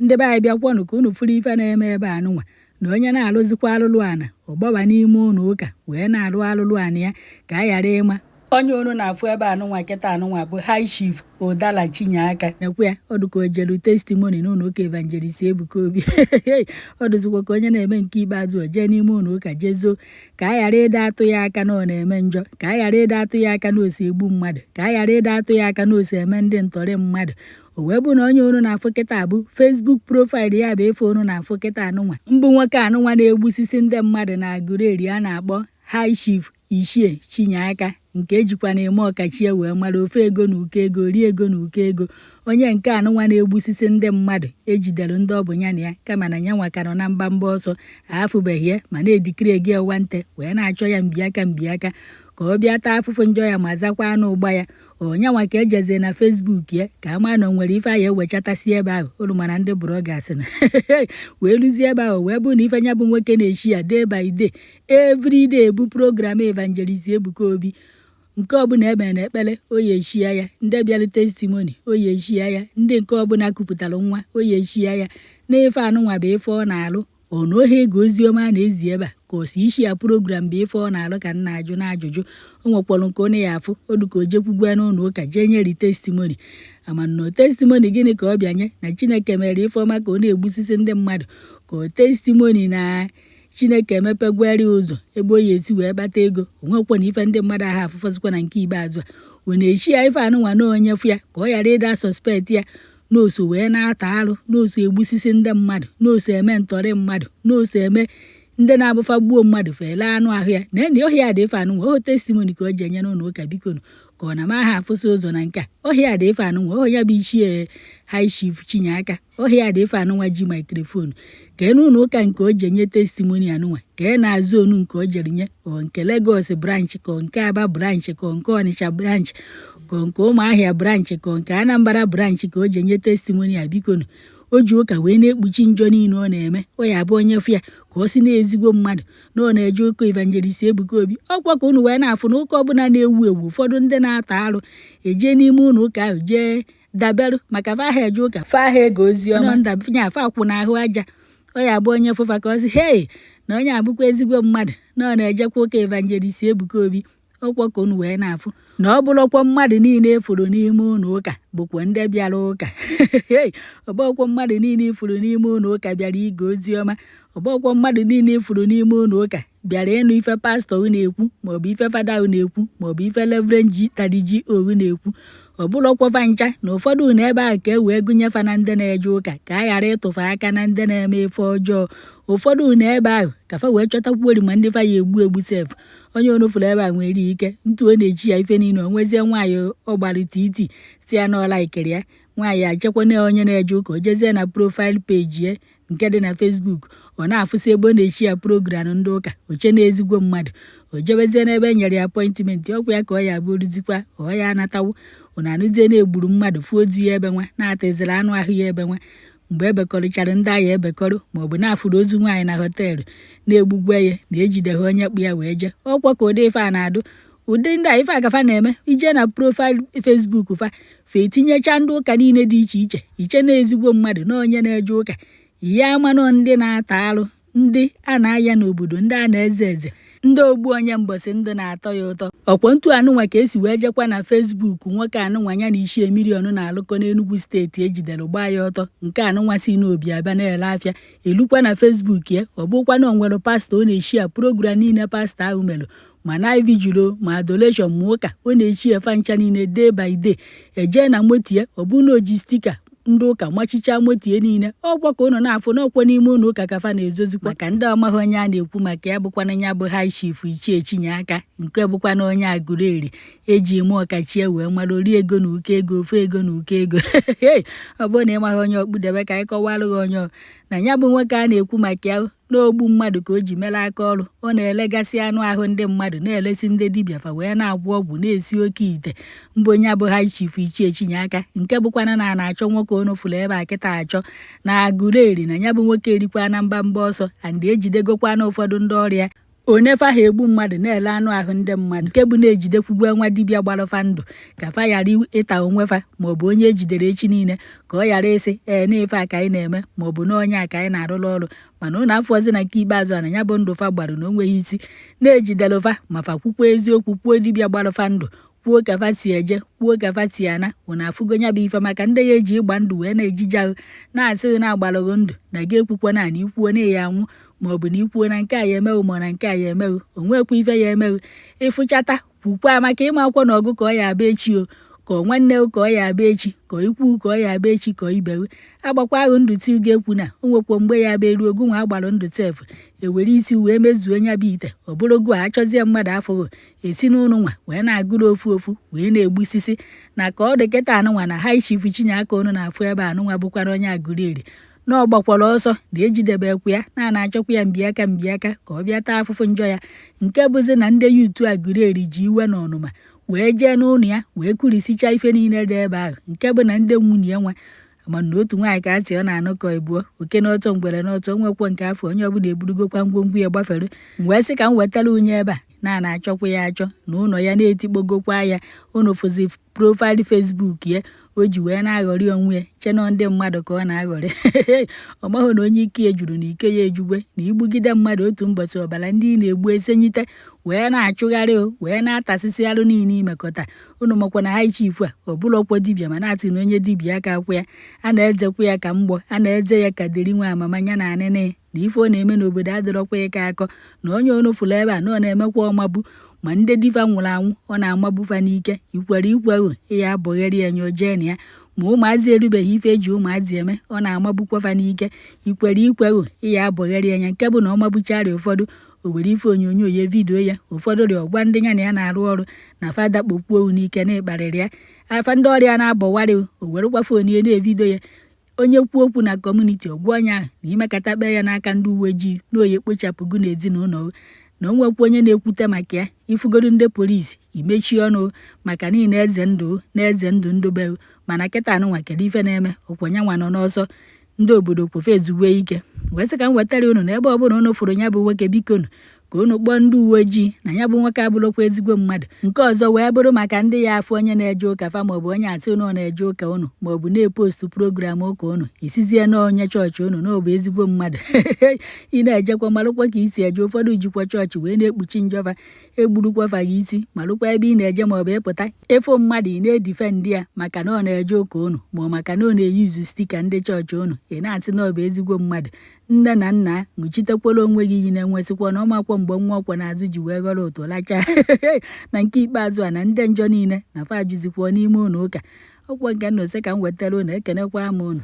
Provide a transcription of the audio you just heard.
Ndị be anyị, bịakwanụ ka unu fụrụ ife na-eme ebe a nụnwa, na onye na-alụzikwa alụlụ ana, ọ gbawa n'ime ụlọ ụka wee na-alụ alụlụ ana ya ka a ghara ịma. Onye unu na-afụ ebe anụnwa kịta anụnwa bụ High Chief Ụdala Chinyeaka. Nekwe ya, ọ dịka o jelu testimony n'ụlọ ụka Evangelist Ebuka Obi. Ọ dịzikwa ka onye na-eme nke ikpeazụ, o jee n'ime ụlọ ụka jee zoo ka a ghara ịda atụ ya aka na ọ na-eme njọ, ka a ghara ịda atụ ya aka na o si egbu mmadụ, ka a ghara ịda atụ ya aka na o si eme ndị ntọrị mmadụ. O wee bụ na onye unu na-afụ kịta bụ Facebook profile ya bụ ife unu na-afụ kịta anụnwa, mbụ nwoke anụnwa na-egbusisi ndị mmadụ na Aguleri a na-akpọ High Chief Ichie Chinyeaka, nke ejikwa na eme ọkachie wee mara ofe ego na ụkọ ego, rie ego na ụkọ ego. Onye nke anụnwa na-egbusisi ndị mmadụ, ejidere ndị ọ bụ ya na ya, kama na nyanwa ka nọ na mbamba ọsọ, afụbeghị ya, ma na-edikiri ego nwante wee na-achọ ya mbiaka mbiaka ka ọ bịa taa afụfụ njọ ya ma zakwa anụ ụgba ya. Onyanwa ka ejezie na Facebook ya ka a maa na o nwere ife anyị ewechatasi ebe ahụ unu mana ndị bloggers na wee luzie ebe ahụ, wee bụ na ife nya bụ nwoke na-eshi ya day by day, every day, bụ program Evangelist Ebuka Obi. Nke ọbụla emere na ekpere, o ya eshia ya. Ndị bịara testimony, o ya eshia ya. Ndị nke ọbụla kupụtara nwa, o ya eshia ya. Na ife anụnwa bụ ife ọ na-alụ. Ọ na ohe ego ozi ọma a na-ezi ebe a, ka o si isi ya program bụ ife ọ na-alụ, ka m na-ajụ n'ajụjụ. O nwekwara nke onye ya afụ odu ka o jekwugwe n'ụlọ ụka jee nyeri testimony amana testimony. Gịnị ka ọ bịa nye na Chineke mere ife ọma ka ọ na-egbusisi ndị mmadụ, ka o testimony na Chineke emepegwere ụzọ ebe o ya esi wee kpata ego? O nwekwa na ife ndị mmadụ ahụ afụfọzikwa na nke ikpeazụ a, ọ na-echi ya ife anụnwa na onye fụ ya ka ọ ghara ịda suspect ya n'oso wee na-ata arụ, n'oso egbusisi ndị mmadụ, n'oso eme ntọrị mmadụ, n'oso eme ndị na-abụfa gbuo mmadụ fele anụ ahụ ya na enyi ọhịa dị. Ife anụnwa oho testimony ka o ji enye n'ụlọ ụka, bikonu, ka ọ na ma ha afụsị ụzọ na nke a ọhịa dị. Ife anụnwa oho ya bụ Ichie High Chief Chinyeaka ọhịa dị. Ife anụnwa ji microphone ka e n'ụlọ ụka nke o ji enye testimony anụnwa, ka e na-azụ onu nke o jere nye, ọ nke Lagos branch, ka ọ nke Aba branch, ka ọ nke Ọnịcha branch, ka ọ nke Ụmụahịa branch, ka ọ nke Anambra branch ka o ji enye testimony a, bikonu. O ji ụka wee na-ekpuchi njọ niile ọ na-eme. Ọ ya abụ onye fụ ya ka ọ si na-ezigbo mmadụ na ọ na-eje ụka Evangelist Ebuka Obi. Ọkwa ka unu wee na-afụ na ụka ọbụla na-ewu ewu, ụfọdụ ndị na-ata arụ eje n'ime ụlọ ụka ahụ jee daberụ, maka fa ha eje ụka, fa ha ege ozi ọma nya fa akwụ n'ahụ aja. Ọ ya abụ onye fụfa ka ọ sị, "Hei, na onye abụkwa ezigbo mmadụ, na ọ na-ejekwa ụka Evangelist Ebuka Obi." Ọkwa ka unu wee na-afụ na ọ bụrụkwa mmadụ niile efuru n'ime ụlọ ụka bụkwa ndị bịara ụka. Ọbọkwa mmadụ niile ifuru n'ime ụlọ ụka bịara ige ozi ọma. Ọbọkwa mmadụ niile ifuru n'ime ụlọ ụka bịara ịnụ ife pastọ na-ekwu, maọbụ ife fada na-ekwu, maọbụ ife Reverend G Daddy G.O na-ekwu. Ọ bụrụkwa ncha na ụfọdụ na ebe ahụ ka e wee gụnye fa na ndị na-eje ụka, ka a ghara ịtụfe aka na ndị na-eme ife ọjọọ. Ụfọdụ na ebe ahụ ka fa wee chọtakwuori ma ndị fa ya egbu egbu sef. Onye onu fụrụ ebe a nwere ike ntu ọ na-echi ya ife niile. O nwezie nwaanyị ọ gbara titi si ya na ọ likeiri ya, nwaanyị achekwa na onye na-eje ụka. O jezie na profile page ya nke dị na Facebook, ọ na-afụsị ebe ọ na-echi ya program ndị ụka, oche na ezigbo mmadụ. O jebezie n'ebe e nyere ya appointment, ọkwa ya ka ọ ya abụrụzikwa ọ ya anatawo. Ụna anụzie na-egburu mmadụ, fụọ ozu ya ebe nwa na-atịziri anụ ahụ ya ebe nwa mgbe ebekọrịchara ndị agha ebekọrọ, maọbụ na-afụrụ ozu nwaanyị na hotel na-egbugwe ya na ejideghị onye kpụ ya wee jee. Ọkwa ka ụdị ife a na-adụ ụdị ndị a ife agafa na-eme. Ije na profile Facebook fa, fa etinyecha ndị ụka niile dị iche iche, iche na ezigbo mmadụ, na onye na-eje ụka ya, amanụ ndị na-ata arụ, ndị a na-aya n'obodo, ndị a na-eze eze, ndị ogbu onye mbọsị ndụ na-atọ ya ụtọ. Ọkwa ntu anụnwa ka esi wee jekwa na Facebook nwoke anụnwa ya na Ichie Million na-alụkọ n'Enugu Steeti, ejidere gbaa ya ọtọ, nke anụnwa si n'obi abịa na-ele afịa. Elukwa na Facebook ya, ọ bụkwa na o nwere pastọ ọ na-eshi ya program niile pastọ ahụ mere, ma night vigil o, ma adoration, ma ụka, ọ na-echi efa ncha niile day by day. Ejee na moto ya, ọ bụ na o ji sticker ndị ụka machicha moto ya niile. Ọkwa ka ụnụ na-afụ n'ọkwa n'ime ụlọ ụka ka fa na-ezozikwa. Maka ndị ọmaghị onye a na-ekwu maka ya, bụkwana ya bụ High Chief Ichie Chinyeaka, nke bụkwa na onye Aguleri eji eme ọkachie wee mara, ori ego na ụkọ ego, ofe ego na ụkọ ego. Ọ bụrụ na ị maghị onye ọkpụdebe, ka anyị kọwalụ gị onye na ya bụ nwoke a na-ekwu maka ya. N'ogbu mmadụ ka o ji mere aka ọrụ. Ọ na-elegasị anụ ahụ ndị mmadụ, na-elesi ndị dibịa fa wee na-agwọ ọgwụ, na-esi oke ite. Mbụ onye bụ High Chief Ichie Chinyeaka, nke bụkwana na a na-achọ nwoke onu fụrụ ebe a kịta achọ na Aguleri, na ya bụ nwoke erikwa na mbamba ọsọ and ejidegokwa na ụfọdụ ndị ọrịa. One fa ha egbu mmadụ na-ele anụ ahụ ndị mmadụ, nke bụ na-ejidekwugbu nwa dibịa gbalụfa ndụ ka fa ghara ịta onwe fa, maọbụ onye ejidere echi niile ka ọ ghara ịsị ee na ife a ka anyị na-eme, maọbụ na onye a ka anyị na-arụrụ ọrụ. Mana ụnụ afọzi na nke ikpeazụ a na ya bụ ndụ fa gbarụ na o nweghị isi na-ejidere fa, ma fa kwukwa eziokwu, kwuo dibịa gbalụfa ndụ, kwuo ka fa si eje, kwuo ka fa si ana. Ụnụ afụgo ya bụ ife maka ndị ya eji ịgba ndụ wee na-ejije ahụ na-asịghị na-agbalụghị ndụ na gị ekwukwo na ikwuo na ya anwụ, maọbụ na ikwuo na nke a ya emeghụ, ma na nke a ya emeghụ, o nwekwa ife ya emeghụ. Ịfụchata kwukwa maka ịma akwụkwọ na ọgụ ka ọ ya abụ echi, o ka ọ nwanne ka ọ ya abụ echi, ka ikwu ka ọ ya abụ echi, ka ibewu agbakwa ahụ ndụ ti ga-ekwu na o nwekwa mgbe ya bụ eruo ogu nwa agbalụ ndụ tef ewere isi wee mezuo nya bụ ite. Ọ bụrụ gụ a achọzie mmadụ afụghị esi n'ụlọ nwa wee na-agụrụ ofu ofu wee na-egbusisi na ka ọ dị kịta anụnwa na High Chief Chinyeaka ụnụ na-afụ ebe anụnwa bụkwara onye Aguleri na ọ gbakwara ọsọ na ejidebekwa ya na na-achọkwa ya mbiaka mbiaka ka ọ bịa taa afụfụ njọ ya, nke bụzi na ndị youth Aguleri ji iwe na ọnụma wee jee n'ụlọ ya wee kurisicha ife niile dị ebe ahụ, nke bụ na ndị nwunye ya nwa mana otu nwaanyị ka atị ọ na-anụ ka ịbụọ oke n'ọtọ ngwere n'ọtọ nwekwo nke afọ onye ọbụla eburugokwa ngwongwo ya gbafere. M wee sị ka m wetara unye ebe a na na-achọkwa ya achọ na ụlọ ya na-etikpogokwa ya. Unu fụzi profile Facebook ya o ji wee na-aghọrị onwe ya, chenọ ndị mmadụ ka ọ na-aghọrị. Ọ maghị na onye ike ya juru na ike ya ejugwe na igbugide mmadụ otu mbọchị ọbara ndị ị na-egbu esenyite wee na-achụgharị o wee na-atasịsị arụ niile imekọta. Unu makwa na High Chief a ọ bụrụkwa dibịa, ma na-atị na onye dibịa aka akwụ ya a na-ezekwa ya ka mgbọ a na-eze ya ka deri nwa amama ya na anịnị na ife ọ na-eme n'obodo adịrọkwa ịka akọ na onye onu fụrụ ebe a na ọ na-emekwa ọmagbu ma ndị difa nwụrụ anwụ ọ na-amagbufa n'ike ikwere ikweghu ịya abọgheri ya nye ojee na ya, ma ụmụazị erubeghị ife eji ụmụazị eme ọ na-amagbukwafa n'ike ikwere ikweghu ịya abọgheri ya, nke bụ na ọ magbucharị ụfọdụ o were ife onyonyo ya video ya, ụfọdụ rịọ gwa ndị ya na ya na-arụ ọrụ na fada kpokpuo n'ike na ịkparịrị ya afa ndị ọrịa na-abọwarị o werekwa phone ya na-evideo ya. Onye kwuo okwu na community ọgwa onye ahụ na imekata kpee ya n'aka ndị uwe ojii na oye kpochapụgo n'ezinụlọ na o nwekwa onye na-ekwute maka ya. Ifugodu ndị polisi imechie ọnụ maka na ị na-eze ndụ na-eze ndụ ndobe. Mana kịta anụnwa kedu ife na-eme ọkwa nyanwa nọ n'ọsọ ndị obodo kwofe ezugbo ike. Wee sị ka m wetara unu na ebe ọbụla unu fụrụ ya bụ nwoke, bikonu ka unu kpọọ ndị uwe ojii na ya bụ nwoke abụrụkwa ezigbo mmadụ. Nke ọzọ wee bụrụ maka ndị ya afụ onye na-eje ụka fa, maọbụ onye atị unu na-eje ụka unu, maọbụ na-epost program ụka unu, isizie na onye chọọchị unu na ọ bụ ezigbo mmadụ. Ị na-ejekwa malụkwa ka isi eje. Ụfọdụ jikwa chọọchị wee na-ekpuchi njọfa egburukwa fa gị isi. Malụkwa ebe ị na-eje, maọbụ ịpụta ịfụ mmadụ ị na-edefend ya maka na ọ na-eje ụka unu, ma ọ maka na ọ na-eyuzu sticker ndị chọọchị unu, ị na-atị na ọ bụ ezigbo mmadụ. Nne na nna ṅụchitekwara onwe gị iyi na-enwesịkwa na ọmakwọ mgbe nwa ọkwa n'azụ ji wee ghọrọ ụtụ lachaa na nke ikpeazụ a na ndị njọ niile na fa juzikwa n'ime ụlọ ụka. Ọkwọ nke nnọsị ka m wetara unu. Ekenekwa m unu.